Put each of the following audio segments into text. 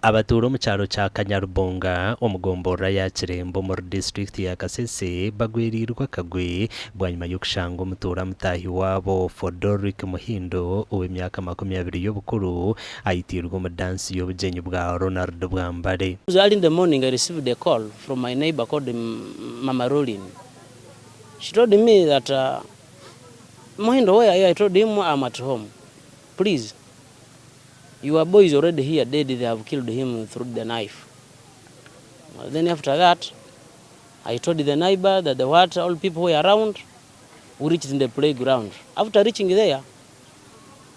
Abatuura omu kyaro kya Kanyarubonga omu gomborora ya Kiremba omuri disiturikiti ya Kasese bagweriirwe akagwe bwanyima y'okushanga omutuura mutaahi waabo Fodorick Muhindo ow'emyaka 20 y'obukuru aitiirwe omu dansi y'obugyenyi bwa Ronald Bwambale. Early in the morning I received a call from my neighbour called Mama Rolin. She told me that Muhindo where are you? I told him I'm at home. Please your boy is already here dead they have killed him through the knife. Then after that I told the neighbor that the what all people were around we reached in the playground. After reaching there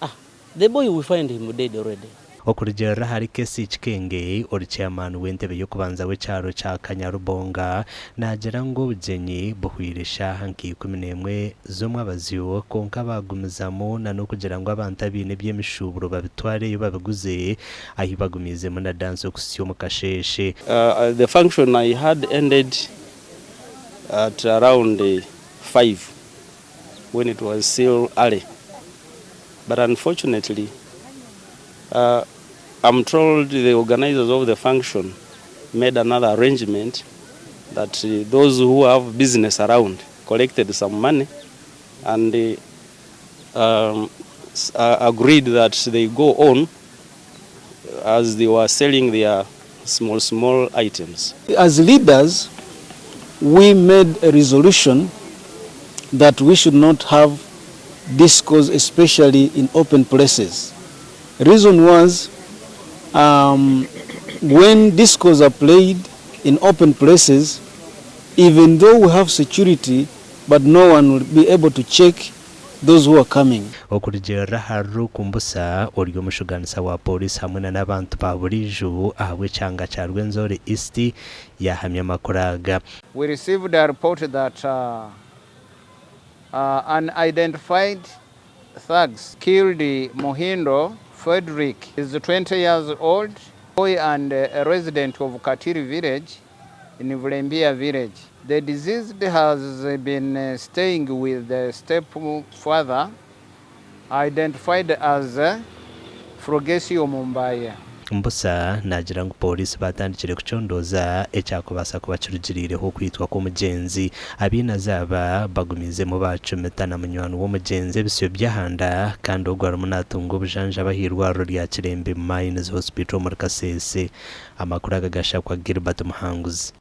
ah the boy we find him dead already. Okurugiirira ahari Kessy Kikenge, ori chairman w'entebe y'okubanza w'ekyaro kya Kanyarubonga, naagira ngu obugyenyi buhweire eshaaha nka 11 z'omwabazyo kwonka baagumizamu na n'okugira ngu abantu abaine eby'emishuuburo babitwareyo babiguze ahi bagumiizemu na dansi okuhitsya omu kasheeshe. The function I had ended at around 5 when it was still early but unfortunately I'm told the organizers of the function made another arrangement that those who have business around collected some money and agreed that they go on as they were selling their small small items. As leaders, we made a resolution that we should not have discos, especially in open places. Reason was when discos are played in open places, even though we have security, but no one will be able to check those who are coming. Okurugiirira ahari Luke Mbusa, ori omushugaanisa wa Pooriisi hamwe na n'abantu ba buriijo ahabw'ekyanga kya Rwenzori East yaahamya amakuru aga. We received a report that unidentified thugs killed Muhindo Fredrick is 20 years old boy and a resident of Katiri village in Vulembia village. The deceased has been staying with the stepfather identified as Frogesio Mumbaye. Mbusa naagira ngu pooriisi baatandikire kucondooza ekyakubaasa kuba kirugiriireho okwitwa kw'omugyenzi. Abainazi aba bagumiizemu baacumita na munywani w'omugyenzi ebisyo by'ahanda kandi ogwo arimu naatunga obujanjabi ah'eirwariro rya Kirembe Mines Hospital omuri Kasese. Amakuru aga gashakwa Gilbert Muhanguzi.